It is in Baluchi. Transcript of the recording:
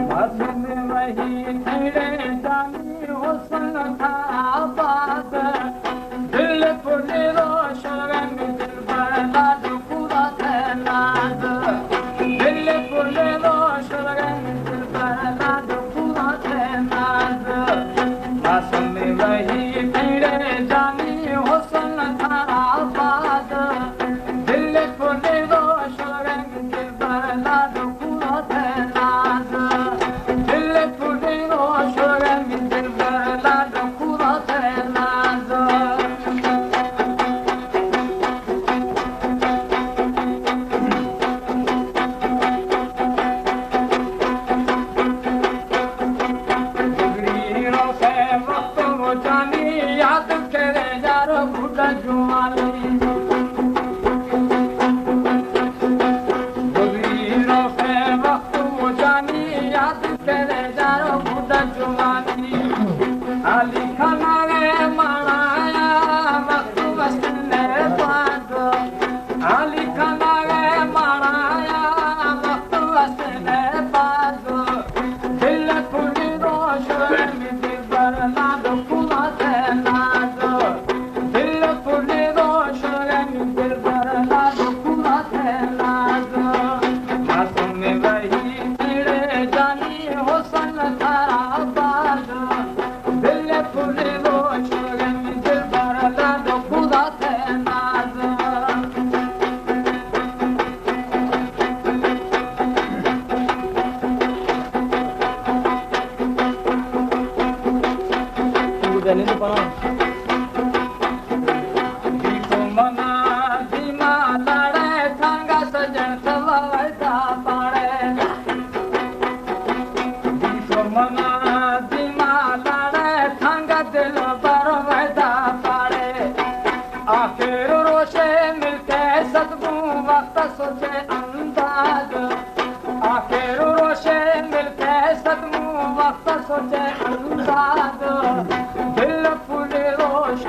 معصوم وہی تیرے جانی حسن تھا آباد، دل پھولے روش رنگ دلبر لاڈ پورا تھے ناز، دل پھولے روش رنگ دلبر لاڈ پورا تھے ناز۔ معصوم وہی تیرے جانی حسن تھا آباد، دل پھولے روش رنگ دلبر لاڈ پورا تھے ناز، دل پھولے روش رنگ دلبر لاڈ پورا تھے ناز۔ گزری روشے وقت و جانی، یاد کرے یار گڈا جوانی۔ گزری روشے وقت و جانی، یاد کرے یار گڈا جوانی۔ علی خان ءَ ماڑایا وقت وسنے پاگ، علی خان ءَ ماڑایا وقت وسنے پاگ، دل پھولے روش رنگ دلبر لاڈ پورا تھے ناز، دل پھولے روش رنگ دلبر لاڈ پورا تھے ناز۔ معصوم وہی تیرے جانی حسن تھا آباد، دل پھولے روش رنگ دلبر لاڈ پورا تھے ناز۔ تو منا دیما لاڑے تھانگا سجن سوا ویدا پاڑے۔ دیما لاڑے تھانگا دلبر ویدا پاڑے۔ آخر روشے ملتے صدموں وقت سوچے انداز۔ آخر روشے ملتے صدموں وقت سوچے انداز۔ دل پھولے روش